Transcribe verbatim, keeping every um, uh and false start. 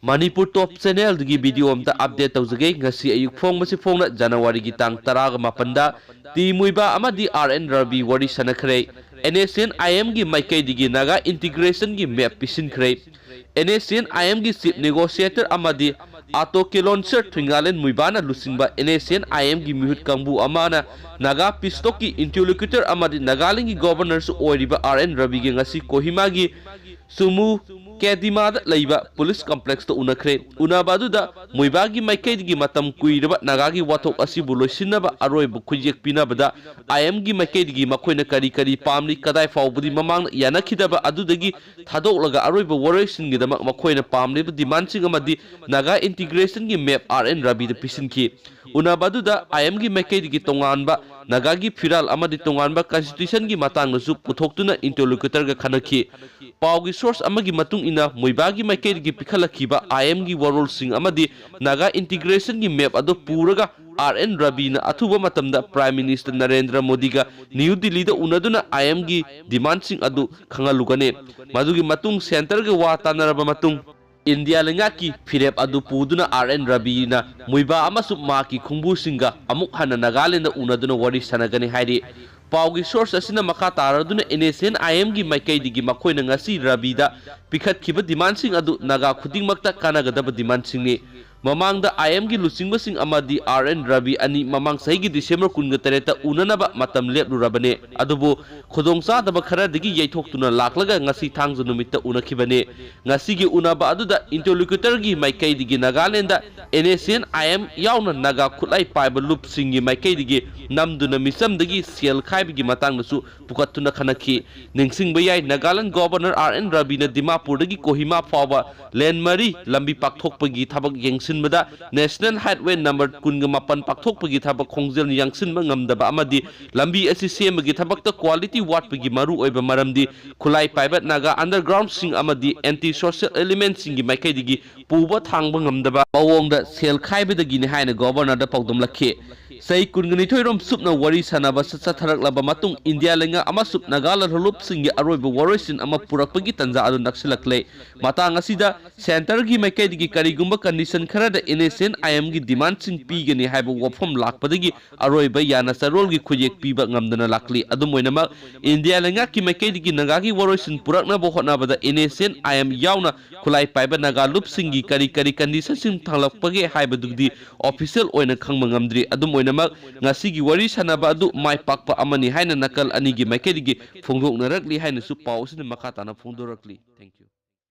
ꯃꯅꯤꯄꯨꯔ ꯇꯣꯞ ꯆꯦꯅꯦꯜꯗꯒꯤ video ꯑꯝꯇ update ꯇꯧꯖꯒꯦ꯫ ꯉꯁꯤ ꯑꯌꯨꯛ ꯐꯣꯡꯕꯁꯤ ꯐꯣꯡꯅ ꯖꯅꯋꯥꯔꯤꯒꯤ ꯇꯥꯡ ꯇꯔꯥꯒ ꯃꯥꯄꯟꯗ ꯇꯤ ꯃꯨꯏꯕꯥ ꯑꯃꯗꯤ ꯑꯥꯔ ꯑꯦꯟ ꯔꯕꯤ ꯋꯥꯔꯤ ꯁꯥꯟꯅꯈ꯭ꯔꯦ꯫ ꯑꯦꯟ ꯑꯦꯁ ꯑꯦꯟ ꯑꯥꯏ ꯑꯦꯝꯒꯤ ꯃꯥꯏꯀꯩꯗꯒꯤ ꯅꯥꯒꯥ ꯏꯟꯇꯤꯒ꯭ꯔꯦꯁꯟꯒꯤ ꯃꯦꯞ ꯄꯤꯁꯤꯟꯈ꯭ꯔꯦ꯫ ꯑꯦꯟ ꯑꯦꯁ ꯑꯦꯟ ꯑꯥꯏ ꯑꯦꯝꯒꯤ ꯆꯤꯐ ꯅꯦꯒꯣꯁꯤꯌꯦꯇꯔ ꯑꯃꯗꯤ ꯑꯥꯇꯣ ꯀꯦꯂꯣꯟꯁꯔ ꯊꯨꯏꯉꯥꯂꯦꯟ ꯃꯨꯏꯕꯥꯅ ꯂꯨꯆꯤꯡꯕ ꯑꯦꯟ ꯑꯦꯁ ꯑꯦꯟ ꯑꯥꯏ ꯑꯦꯝꯒꯤ ꯃꯤꯍꯨꯠ ꯀꯥꯡꯕꯨ ꯑꯃꯅ ꯅꯥꯒꯥ ꯄꯤꯁ ꯇꯣꯛꯀꯤ ꯏꯟꯇꯔꯂꯣꯀ꯭ꯌꯨꯇꯔ ꯑꯃꯗꯤ ꯅꯥꯒꯥꯂꯦꯟꯒꯤ ꯒꯣꯕꯔꯅꯔꯁꯨ ꯑꯣꯏꯔꯤꯕ ꯑꯥꯔ ꯑꯦꯟ ꯔꯕꯤꯒ ꯉꯁꯤ ꯀꯣꯍꯤꯃꯥꯒꯤ ꯁꯨꯃꯨ ꯀꯦꯗꯤꯃꯥꯗ ꯂꯩꯕ ꯄꯨꯂꯤꯁ ꯀꯝꯄ꯭ꯂꯦꯛꯁꯇ ꯎꯅꯈ꯭ꯔꯦ꯫ ꯎꯅꯕ ꯑꯗꯨꯗ ꯃꯨꯏꯕꯥꯒꯤ ꯃꯥꯏꯀꯩꯗꯒꯤ ꯃꯇꯝ ꯀꯨꯏꯔꯕ ꯅꯥꯒꯥꯒꯤ ꯋꯥꯊꯣꯛ ꯑꯁꯤꯕꯨ ꯂꯣꯏꯁꯤꯟꯅꯕ ꯑꯔꯣꯏꯕ ꯈꯨꯠꯌꯦꯛ ꯄꯤꯅꯕꯗ ꯑꯥꯏ ꯑꯦꯝꯒꯤ ꯃꯥꯏꯀꯩꯗꯒꯤ ꯃꯈꯣꯏꯅ ꯀꯔꯤ ꯀꯔꯤ ꯄꯥꯝꯂꯤ, ꯀꯗꯥꯏ ꯐꯥꯎꯕꯗꯤ ꯃꯃꯥꯡꯗ ꯌꯥꯅꯈꯤꯗꯕ ꯑꯗꯨꯗꯒꯤ ꯊꯥꯗꯣꯛꯂꯒ ꯑꯔꯣꯏꯕ ꯋꯥꯔꯣꯏꯁꯤꯟꯒꯤꯗꯃꯛ ꯃꯈꯣꯏꯅ ꯄꯥꯝꯂꯤꯕ ꯗꯤꯃꯥꯟꯁꯤꯡ ꯑꯃꯗꯤ ꯅꯥꯒꯥ ꯏꯟꯇꯤꯒ꯭ꯔꯦꯁꯟꯒꯤ ꯃꯦꯞ ꯑꯥꯔ ꯑꯦꯟ ꯔꯕꯤꯗ ꯄꯤꯁꯤꯟꯈꯤ꯫ ꯎꯅꯕ ꯑꯗꯨꯗ ꯑꯥꯏ ꯑꯦꯝꯒꯤ ꯃꯥꯏꯀꯩꯗꯒꯤ ꯇꯣꯉꯥꯟꯕ ꯅꯥꯒꯥꯒꯤ ꯐꯤꯔꯥꯜ ꯑꯃꯗꯤ ꯇꯣꯉꯥꯟꯕ ꯀꯟꯁꯇꯤꯇ꯭ꯌꯨꯁꯟꯒꯤ ꯃꯇꯥꯡꯗꯁꯨ ꯄꯨꯊꯣꯛꯇꯨꯅ ꯏꯟꯇꯔꯂꯣꯀ꯭ꯌꯨꯇꯔꯒ ꯈꯟꯅꯈꯤ꯫ ꯄꯥꯎꯒꯤ ꯁꯣꯔꯁ ꯑꯃꯒꯤ ꯃꯇꯨꯡ ꯏꯟꯅ ꯃꯨꯏꯕꯥꯒꯤ ꯃꯥꯏꯀꯩꯗꯒꯤ ꯄꯤꯈꯠꯂꯛꯈꯤꯕ ꯑꯥꯏ ꯑꯦꯝꯒꯤ ꯋꯥꯔꯣꯜꯁꯤꯡ ꯑꯃꯗꯤ ꯅꯥꯒꯥ ꯏꯟꯇꯤꯒ꯭ꯔꯦꯁꯟꯒꯤ ꯃꯦꯞ ꯑꯗꯨ ꯄꯨꯔꯒ ꯑꯥꯔ ꯑꯦꯟ ꯔꯕꯤꯅ ꯑꯊꯨꯕ ꯃꯇꯝꯗ ꯄ꯭ꯔꯥꯏꯝ ꯃꯤꯅꯤꯁꯇꯔ ꯅꯔꯦꯟꯗ꯭ꯔ ꯃꯣꯗꯤꯒ ꯅ꯭ꯌꯨ ꯗꯤꯜꯂꯤꯗ ꯎꯅꯗꯨꯅ ꯑꯥꯏ ꯑꯦꯝꯒꯤ ꯗꯤꯃꯥꯟꯁꯤꯡ ꯑꯗꯨ ꯈꯪꯍꯜꯂꯨꯒꯅꯤ꯫ ꯃꯗꯨꯒꯤ ꯃꯇꯨꯡ ꯁꯦꯟꯇꯔꯒ ꯋꯥ ꯇꯥꯅꯔꯕ ꯃꯇꯨꯡ ꯏꯟꯗꯤꯌꯥ ꯂꯩꯉꯥꯛꯀꯤ ꯐꯤꯔꯦꯞ ꯑꯗꯨ ꯄꯨꯗꯨꯅ ꯑꯥꯔ ꯑꯦꯟ ꯔꯕꯤꯅ ꯃꯨꯏꯕꯥ ꯑꯃꯁꯨꯡ ꯃꯍꯥꯛꯀꯤ ꯈꯨꯡꯕꯨꯁꯤꯡꯒ ꯑꯃꯨꯛ ꯍꯟꯅ ꯅꯥꯒꯥꯂꯦꯟꯗ ꯎꯅꯗꯨꯅ ꯋꯥꯔꯤ ꯁꯥꯟꯅꯒꯅꯤ ꯍꯥꯏꯔꯤ꯫ ꯄꯥꯎꯒꯤ ꯁꯣꯔꯁ ꯑꯁꯤꯅ ꯃꯈꯥ ꯇꯥꯔꯗꯨꯅ ꯑꯦꯟ ꯑꯦꯁ ꯑꯦꯟ ꯑꯥꯏ ꯑꯦꯝꯒꯤ ꯃꯥꯏꯀꯩꯗꯒꯤ ꯃꯈꯣꯏꯅ ꯉꯁꯤ ꯔꯕꯤꯗ ꯄꯤꯈꯠꯈꯤꯕ ꯗꯤꯃꯥꯟꯁꯤꯡ ꯑꯗꯨ ꯅꯥꯒꯥ ꯈꯨꯗꯤꯡꯃꯛꯇ ꯀꯥꯟꯅꯒꯗꯕ ꯗꯤꯃꯥꯟꯁꯤꯡꯅꯤ꯫ ꯃꯃꯥꯡꯗ ꯑꯥꯏ ꯑꯦꯝꯒꯤ ꯂꯨꯆꯤꯡꯕꯁꯤꯡ ꯑꯃꯗꯤ ꯑꯥꯔ ꯑꯦꯟ ꯔꯕꯤ ꯑꯅꯤ ꯃꯃꯥꯡ ꯆꯍꯤꯒꯤ ꯗꯤꯁꯦꯝꯕꯔ ꯀꯨꯟꯒ ꯇꯔꯦꯠꯇ ꯎꯅꯅꯕ ꯃꯇꯝ ꯂꯦꯞꯂꯨꯔꯕꯅꯤ꯫ ꯑꯗꯨꯕꯨ ꯈꯨꯗꯣꯡꯆꯥꯗꯕ ꯈꯔꯗꯒꯤ ꯌꯩꯊꯣꯛꯇꯨꯅ ꯂꯥꯛꯂꯒ ꯉꯁꯤ ꯊꯥꯡꯖ ꯅꯨꯃꯤꯠꯇ ꯎꯅꯈꯤꯕꯅꯤ꯫ ꯉꯁꯤꯒꯤ ꯎꯅꯕ ꯑꯗꯨꯗ ꯏꯟꯇꯔꯂꯣꯀ꯭ꯌꯨꯇꯔꯒꯤ ꯃꯥꯏꯀꯩꯗꯒꯤ Nagaland N S N I M ꯌꯥꯎꯅ ꯅꯥꯒꯥ ꯈꯨꯠꯂꯥꯏ ꯄꯥꯏꯕ ꯂꯨꯞꯁꯤꯡꯒꯤ ꯃꯥꯏꯀꯩꯗꯒꯤ ꯅꯝꯗꯨꯅ ꯃꯤꯆꯝꯗꯒꯤ ꯁꯦꯜ ꯈꯥꯏꯕꯒꯤ ꯃꯇꯥꯡꯗꯁꯨ ꯄꯨꯈꯠꯇꯨꯅ ꯈꯟꯅꯈꯤ꯫ ꯅꯤꯡꯁꯤꯡꯕ ꯌꯥꯏ, ꯅꯥꯒꯥꯂꯦꯟ ꯒꯣꯕꯔꯅꯔ ꯑꯥꯔ ꯑꯦꯟ ꯔꯕꯤꯅ ꯗꯤꯃꯥꯄꯨꯔꯗꯒꯤ ꯀꯣꯍꯤꯃꯥ ꯐꯥꯎꯕ ꯂꯦꯟ ꯃꯔꯤ ꯂꯝꯕꯤ ꯄꯥꯛꯊꯣꯛꯄꯒꯤ ꯊꯕꯛ ꯌꯦꯡꯁꯤꯟꯕꯗ ꯅꯦꯁꯅꯦꯜ ꯍꯥꯏꯠꯋꯦ ꯅꯝꯕꯔ ꯀꯨꯟꯒ ꯃꯥꯄꯟ ꯄꯥꯛꯊꯣꯛꯄꯒꯤ ꯊꯕꯛ ꯈꯣꯡꯖꯦꯜ ꯌꯥꯡꯁꯤꯟꯕ ꯉꯝꯗꯕ ꯑꯃꯗꯤ ꯂꯝꯕꯤ ꯑꯁꯤ ꯁꯦꯝꯕꯒꯤ ꯊꯕꯛꯇ ꯀ꯭ꯋꯥꯂꯤꯇꯤ ꯋꯥꯠꯄꯒꯤ ꯃꯔꯨꯑꯣꯏꯕ ꯃꯔꯝꯗꯤ ꯈꯨꯠꯂꯥꯏ ꯄꯥꯏꯕ ꯅꯥꯒꯥ ꯑꯟꯗꯔꯒ꯭ꯔꯥꯎꯟꯁꯤꯡ ꯑꯃꯗꯤ ꯑꯦꯟꯇꯤ ꯁꯣꯁꯤꯌꯦꯜ ꯑꯦꯂꯤꯃꯦꯟꯁꯤꯡꯒꯤ ꯃꯥꯏꯀꯩꯗꯒꯤ ꯄꯨꯕ ꯊꯥꯡꯕ ꯉꯝꯗꯕ ꯃꯑꯣꯡꯗ ꯁꯦꯜ ꯈꯥꯏꯕꯗꯒꯤꯅꯤ ꯍꯥꯏꯅ ꯒꯣꯕꯔꯅꯔꯗ ꯄꯥꯎꯗꯝꯂꯛꯈꯤ꯫ ꯆꯍꯤ ꯀꯨꯟꯒ ꯅꯤꯊꯣꯏ ꯔꯣꯝ ꯆꯨꯞꯅ ꯋꯥꯔꯤ ꯁꯥꯟꯅꯕ ꯆꯠ-, ꯆꯠꯊꯔꯛꯂꯕ ꯃꯇꯨꯡ, ꯏꯟꯗꯤꯌꯥ ꯂꯩꯉꯥꯛ ꯑꯃꯁꯨꯡ ꯅꯥꯒꯥ ꯂꯥꯜꯍꯧꯂꯨꯞꯁꯤꯡꯒꯤ ꯑꯔꯣꯏꯕ ꯋꯥꯔꯣꯏꯁꯤꯟ ꯑꯃ ꯄꯨꯔꯛꯄꯒꯤ ꯇꯥꯟꯖꯥ ꯑꯗꯨ ꯅꯛꯁꯤꯜꯂꯛꯂꯦ꯫ ꯃꯇꯥꯡ ꯑꯁꯤꯗ centreꯒꯤ ꯃꯥꯏꯀꯩꯗꯒꯤ ꯀꯔꯤꯒꯨꯝꯕ condition ꯈꯔꯗ NSCN-IMꯒꯤ demandꯁꯤꯡ ꯄꯤꯒꯅꯤ ꯍꯥꯏꯕ ꯋꯥꯐꯝ ꯂꯥꯛꯄꯗꯒꯤ ꯑꯔꯣꯏꯕ ꯌꯥꯅ ꯆꯔꯣꯜꯒꯤ ꯈꯨꯠꯌꯦꯛ ꯄꯤꯕ ꯉꯝꯗꯅ ꯂꯥꯛꯂꯤ꯫ ꯑꯗꯨꯝ ꯑꯣꯏꯅꯃꯛ, ꯏꯟꯗꯤꯌꯥ ꯂꯩꯉꯥꯛꯀꯤ ꯃꯥꯏꯀꯩꯗꯒꯤ ꯅꯥꯒꯥꯒꯤ ꯋꯥꯔꯣꯏꯁꯤꯟ ꯄꯨꯔꯛꯅꯕ ꯍꯣꯠꯅꯕꯗ NSCN-IM ꯌꯥꯎꯅ ꯈꯨꯠꯂꯥꯏ ꯄꯥꯏꯕ ꯅꯥꯒꯥ ꯂꯨꯞꯁꯤꯡꯒꯤ ꯀꯔꯤ ꯀꯔꯤ conditionꯁꯤꯡ ꯊꯝꯂꯛꯄꯒꯦ ꯍꯥꯏꯕꯗꯨꯗꯤ official ꯑꯣꯏꯅ ꯈꯪꯕ ꯉꯝꯗ꯭ꯔꯤ꯫ ꯑꯗꯨꯝ ꯑꯣꯏꯅꯃꯛ, ꯉꯁꯤꯒꯤ ꯋꯥꯔꯤ ꯁꯥꯟꯅꯕ ꯑꯗꯨ ꯃꯥꯏ ꯄꯥꯛꯄ ꯑꯃꯅꯤ ꯍꯥꯏꯅ ꯅꯥꯀꯜ ꯑꯅꯤꯒꯤ ꯃꯥꯏꯀꯩꯗꯒꯤ ꯐꯣꯡꯗꯣꯛꯅꯔꯛꯂꯤ ꯍꯥꯏꯅꯁꯨ ꯄꯥꯎ ꯑꯁꯤꯅ ꯃꯈꯥ ꯇꯥꯅ ꯐꯣꯡꯗꯣꯔꯛꯂꯤ꯫ Thank you꯫